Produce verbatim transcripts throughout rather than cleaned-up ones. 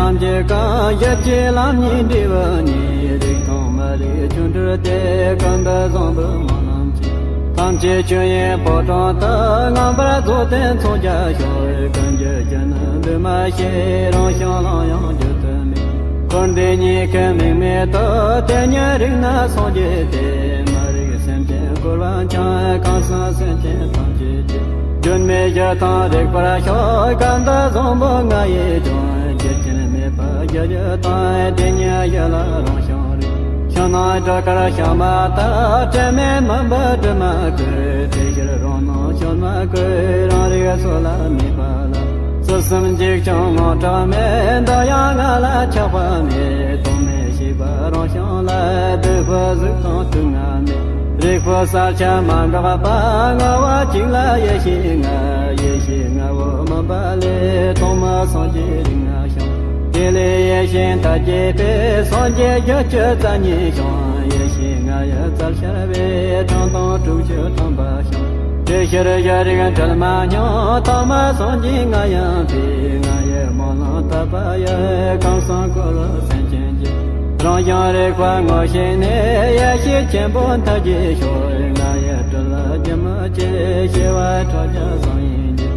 ཐམས་ཅད་གང་ཞབས་ཀྱི་ལམ་གཉིས་འབྲས་བུ་གཉིས། རིགས་མཐོང་མ་རིག་ཆོ་འཕྲུལ་ཏེ། ཀུན་ཏུ་བཟང་པོའི་སྨོན་ལམ་གྱིས། ཐམས་ཅད་ཆོས་དབྱིངས་ཕོ་བྲང་དུ། མངོན་པར་རྫོགས་ཏེ་མཚོན་ཆ་ཤོག །ཀུན་གྱི་རྒྱུ་ནི་འདུས་མ་བྱས། རང་བྱུང་ལམ་ཡང་བརྗོད་དུ་མེད། འཁོར་འདས་གཉིས་ཀའི་དམིགས་མེད་དུ། དེ་ཉིད་རིག་ན་སངས་རྒྱས་ཏེ། མ་རིག་སེམས་ཅན་བསྐོར་བ་འཆིང་། གང་སེམས་སེམས་ཅན་ཐམས་ཅད་ཀྱི། སྒྱུ་མའི་གཞི་དང་རིག་པར་ཤོག །ཀུན་ཏུ་བཟང་པོ་ང་ཡིས་ཀྱང་། རྒྱུ་ཅན་མེད་པར་གཞི་གཞི་དང་། དེ་ཉིད་གཞི་ལ་རང་བྱུང་རིག །ཕྱི་ནང་དྲུག་ཀར་ཤར་མ་ཐག །དྲི་མེད་མུན་པའི་དྲི་མ་བཀོད། དེ་ཕྱིར་རང་སྣང་ཆོས་མ་བཀོད། རང་རིག་སོ་ལ་མེད་པ་ལ། ཟུར་གསུམ་འཇིགས་ཀྱང་ངོ་སྐྲག་མེད། འདི་ཡང་ང་ལ་ཆགས་པ་མེད། རྟོག་མེད་ཤེས་པ་རང་བྱུང་ལ། སྡིག་པའི་གཟུགས་དང་དུག་ལྔ་མེད། རིག་པའི་གསལ་ཆ་མ་འགགས་པ། ངོ་བོ་གཅིག་ལ་ཡེ་ཤེས་ལྔ། ཡེ་ཤེས་ལྔ་པོ་མུན་པ་ལས། ཐོག་མར་སངས་རྒྱས་རིགས་ལྔ་བྱུང་། དེ་ལས་ཡེ་ཤེས་མཐའ་རྒྱས་པས། སངས་རྒྱས་བརྒྱད་ཅུ་རྩ་གཉིས་བྱུང་། ཡེ་ཤེས་ལྔ་ཡི་རྩལ་ཤར་བས། ཐུན་དང་དྲུག་ཅུ་ཐམ་པ་བྱུང་། དེ་ཕྱིར་གཞི་རིག་འཁྲུལ་མ་མྱོང་། ཐོག་མར་སངས་རྒྱས་ང་ཡིན་པས། ང་ཡི་སྨོན་ལམ་དག་པ་ཡི། ཁམས་གསུམ་འཁོར་བའི་སེམས་ཅན་གྱི། རང་བྱུང་རིག་པ་ངོ་ཤེས་ནས། ཡེ་ཤེས་ཆེན་པོ་མཐའ་རྒྱས་ཤོག །ང་ཡི་སྤྲུལ་པ་སྒྱུ་མ་བྱས། ཤེས་པ་ཕྲག་བརྒྱ་བཟང་ཡིན་གྱི།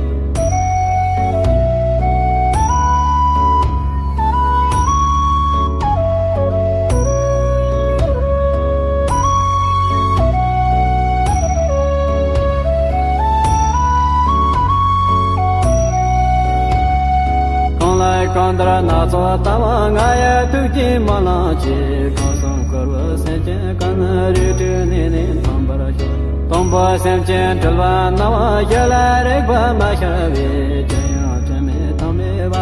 གང་ལ་གང་འདུལ་སྣ་ཚོགས་དང་། ང་ཡི་ཐུགས་ཀྱི་སྨོན་ལམ་གྱིས། ཁམས་གསུམ་འཁོར་བའི་སེམས་ཅན་ཀུན། རིགས་དྲུག་ནས་ནི་ཐོན་པར་ཤོག །དང་པོ་སེམས་ཅན་འཁྲུལ་པ་རྣམས། གཞི་ལ་རིག་པ་མ་ཤར་བས། ཅི་ཡང་དྲི་མེད་དང་མེད་པ།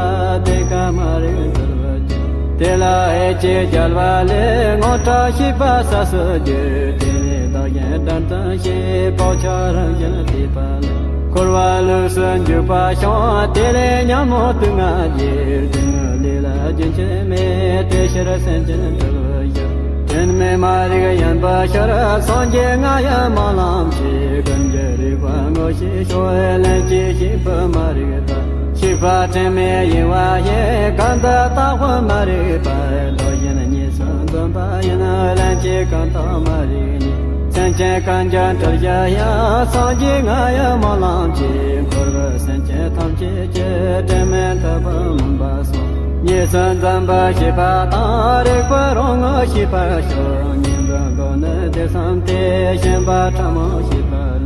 དེ་ཀ་མ་རིག་འཁྲུལ་པའི་རྒྱུ། དེ་ལ་ཨེ་ཅིག་རྒྱལ་བ་ལས། དངངས་སྐྲག་ཤེས་པ་ས་སོ་རྒྱུ། དེ་ནས་བདག་གཞན་དགྲར་འཛིན་ཞེས། བག་ཆགས་རང་བཞིན་བརྟས་པ་ལས། འཁོར་བ་ལུགས་སུ་འཇུག་པ་བྱུང་། དེ་ལས་ཉོན་མོངས་དུག་ལྔ་རྒྱས། སྡུག་བསྔལ་ལས་ལ་རྒྱུན་ཆད་མེད། དེ་ཕྱིར་སེམས་ཅན་འཁྲུལ་པའི་གཞི། དྲི་མེད་མ་རིག་ཡིན་པར་ཤར། སངས་རྒྱས་ང་ཡི་སྨོན་ལམ་གྱིས། ཀུན་གྱི་རིག་པ་ངོ་ཤེས་ཤོག །ལན་གཅིག་ཤེས་པས་མ་རིག་པ། ཤེས་པ་དྲི་མེད་ཡེངས་པ་ཡིས། གང་དུ་བརྟགས་པ་མ་རིག་པ། བདག་གཞན་གཉིས་སུ་འཛིན་པ་ཡིན། ལན་གཅིག་གང་དག་མ་རིག་ནས། སེམས་ཅན་ཀུན་གྱི་འཁྲུལ་གཞི་ཡིན། སངས་རྒྱས་ང་ཡི་སྨོན་ལམ་གྱིས། འཁོར་བའི་སེམས་ཅན་ཐམས་ཅད་ཀྱི། དྲི་མེད་ཐུབ་པ་མུན་པ་སོལ། གཉིས་སུ་འཛིན་པ་ཤེས་པ་དང་། རིག་པ་རང་ངོ་ཤེས་པར་ཤོག །གཉིས་འཛིན་ལུགས་ནི་དེ་བསམ་སྟེ། ཞེན་པ་ཕྲ་མོ་ཤེས་པ་ལས།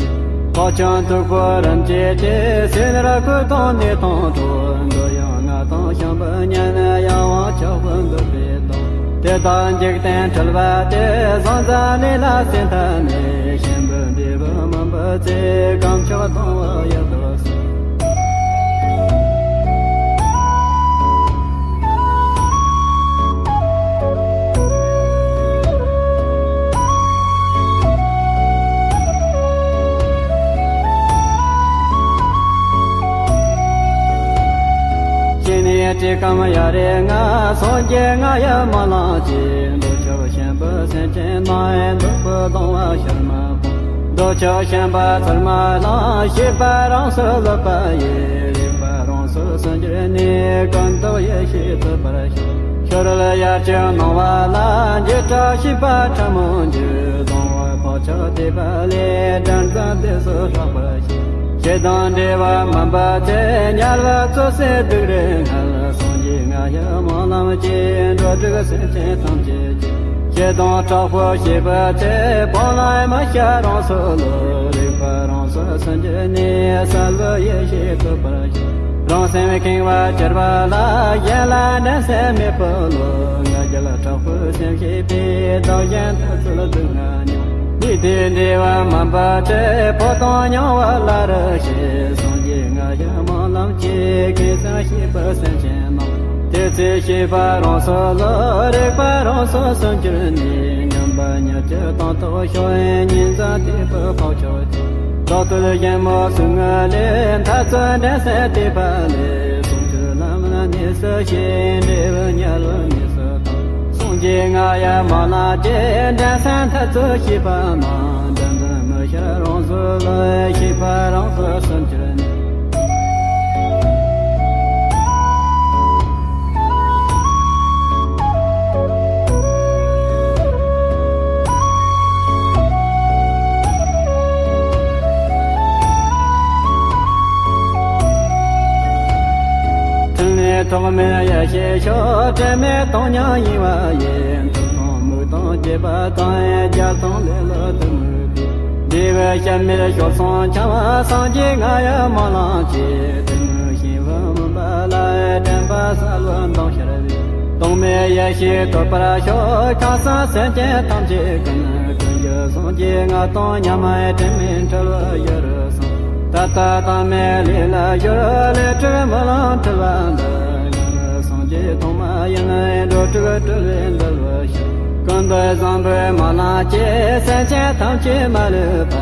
བག་ཆགས་མཐུག་པོ་རིམ་གྱིས་བརྟས། སེམས་རང་ཁུ་དང་ནད་དང་འགྲོགས། འདོད་ཡོན་ལྔ་དང་བྱམས་པའི་གཉེན། གཡང་དབང་ཆགས་པའི་འདོད་པའི་དང་། དེ་དག་འཇིག་རྟེན་འཁྲུལ་པ་སྟེ། བཟང་བཟའ་ལས་ལ་སེམས་ཐ་མལ། ཞིང་པའི་འབྲས་བུ་སྨིན་པའི་ཚེ། སྐམ་ཆགས་གདུང་བ་ཡིད་དུ་ཟུང་། ཤེས་ནས་བཀྲེས་སྐོམ་ཡ་རེ་ང་། སངས་རྒྱས་ང་ཡི་སྨོན་ལམ་གྱིས། འདོད་ཆགས་ཞེན་པའི་སེམས་ཅན་རྣམས། འདོད་པའི་གདུང་བ་ཕྱིར་མ་སྤོང་། འདོད་ཆགས་ཞེན་པ་ཚུར་མ་བླང་། ཤེས་པ་རང་སོར་ལུས་པ་ཡིས། རིག་པ་རང་སོར་སུན་འགྱུར་ནས། ཀུན་རྟོག་ཡེ་ཤེས་ཐོབ་པར་ཤོག །ཕྱི་རོལ་ཡར་གྱི་སྣང་བ་ལ། འཇིགས་སྐྲག་ཤེས་པ་ཕྲ་མོ་འགྱུར། གདུང་བ་བག་ཆགས་བརྟས་པ་ལས། དགྲར་འཛིན་དུས་སུ་སྐྲག་པར་བྱེད། ཞེ་སྡང་འདྲེ་བ་མུན་པ་ཚེ། དམྱལ་བ་བཙོ་བྱའི་སྡུག་རུས་ངལ། སངས་རྒྱས་ང་ཡི་སྨོན་ལམ་གྱིས། འགྲོ་དྲུག་སེམས་ཅན་ཐམས་ཅད་ཀྱི། ཞེ་སྡང་དྲག་པོ་ཞེས་པའི་ཚེ། སྤང་བླང་མི་བྱ་རང་སོར་ལུས། རིག་པ་རང་སོར་སུན་འགྱུར་ནས། གསལ་བའི་ཡེ་ཤེས་ཐོབ་པར་བྱེད། རང་སེམས་ཁེངས་པ་གྱུར་པ་ལ། གཞན་ལ་འགྲན་སེམས་མེད་པའི་བློ། ང་རྒྱལ་དྲག་པོའི་སེམས་ཞེས་པས། བདག་གཞན་ཐ་ཚུལ་སྡུག་བསྔལ་མྱོང་། ལུས་འདི་འབྲལ་བ་མིན་པ་ཕྱིར། བོགས་དང་མྱང་བ་སླར་བཞེས། སངས་རྒྱས་ང་ཡི་སྨོན་ལམ་གྱིས། ཁེངས་སེམས་ཞེན་པའི་སེམས་ཅན་རྣམས། དེ་ཚེ་ཤེས་པ་རང་སོར་ལུས། རིག་པ་རང་སོར་སུན་གྱུར་ནས། ཉམས་པ་ཉིད་ཀྱི་དོན་རྟོགས་ཤོག །གཉིས་འཛིན་བརྟས་པའི་བག་ཆགས་ཀྱིས། བདག་བསྟོད་ཞིང་མོས་ཟུག་རྔུ་ལས། འཐབ་རྩོད་འགྲན་སེམས་བརྟས་པ་ལས། ཟུང་འཇུག་ལམ་ལ་གནས་སུ་གཤེགས། འབྲས་བུ་དམྱལ་བའི་གནས་སུ་དང་། སངས་རྒྱས་ང་ཡི་སྨོན་ལམ་གྱིས། འགྲན་སེམས་འཐབ་རྩོད་ཞེས་པ་རྣམས། དགྲར་འཛིན་མི་བྱ་རང་སོར་ལུས། ཤེས་པ་རང་སོར་སུན་གྱུར་ནས། གྲོགས་མེད་ཡེ་ཤེས་ཤོག། དྲི་མེད་སྟོང་ཉིད་ཡིན་པ་ཡིན། ཐུགས་དང་དམིགས་དང་བཅས་པ་དང་། རྒྱལ་དང་ལས་ལ་དུ་མི་ཕྱེད། འབྲས་བུ་ཤ་མེད་བྱོལ་སོང་འཆང་བ། སངས་རྒྱས་ང་ཡི་སྨོན་ལམ་ཆེ། དྲི་མེད་ཤེས་པ་མུན་པ་ལས། དྲན་པ་གསལ་བའི་མདངས་ཤར་བའི། རྟོག་མེད་ཡེ་ཤེས་ཐོབ་པར་ཤོག། ཁམས་གསུམ་སེམས་ཅན་ཐམས་ཅད་ཀུན། ཀུན་གྱི་སངས་རྒྱས་ང་དང་མཉམ། དྲི་མེད་འཁྲུལ་པའི་ཡུལ་དུ་སོང་། ད་ལྟ་དང་མིའི་ལས་ལ་སྦྱོར། ལས་འཁྲུལ་རྨི་ལམ་འཁྲུལ་པ་འདི། ང་ནི་སངས་རྒྱས་ཐོག་མ་ཡིན། འགྲོ་དྲུག་སྤྲུལ་པའི་འདུལ་བའི་ཞིང་། ཀུན་ཏུ་བཟང་པོའི་སྨོན་ལམ་གྱིས། སེམས་ཅན་ཐམས་ཅད་མ་ལུས་པ།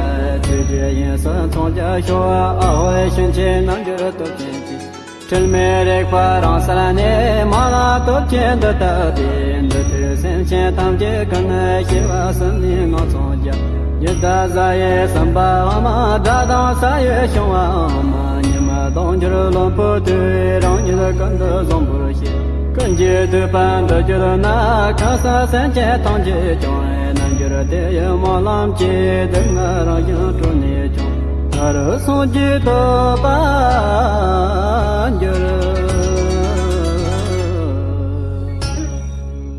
ཆོས་ཀྱི་དབྱིངས་སུ་མཚོན་རྒྱུར་ཤོག། ཨ་ཧོ་ཡེ་ཤེས་ཆེ། རྣལ་འབྱོར་སྟོབས་ཆེན་གྱིས། འཁྲུལ་མེད་རིག་པ་རང་གསལ་ནས། སྨོན་ལམ་སྟོབས་ཆེན་འདི་བཏབ་སྟེ། འདི་ལྟར་སེམས་ཅན་ཐམས་ཅད་ཀུན། སྐྱེ་བ་གསུམ་ནས་ངོ་མཚར་རྒྱ། ཡི་དྭགས་གཟའ་ཡི་སེམས་དཔའ་འམ། དགྲ་དང་ས་ཡི་བྱུང་བའམ། ཉི་མ་ལྡོག་འགྱུར་ལོངས་པོ་དུས། རང་ཉིད་ཀུན་ཏུ་བཟང་པོར་ཤེས། ཀུན་གྱིས་བསྡུས་པ་འདི་གྱུར་ན། ཁམས་གསུམ་སེམས་ཅན་ཐམས་ཅད་ཀྱང་། རྣལ་འབྱོར་དེ་ཡི་སྨོན་ལམ་གྱིས། སྡུག་བསྔལ་རང་བཞིན་གྲོལ་ནས་ཀྱང་། ཐར་སངས་རྒྱས་ཐོབ་པར་འགྱུར།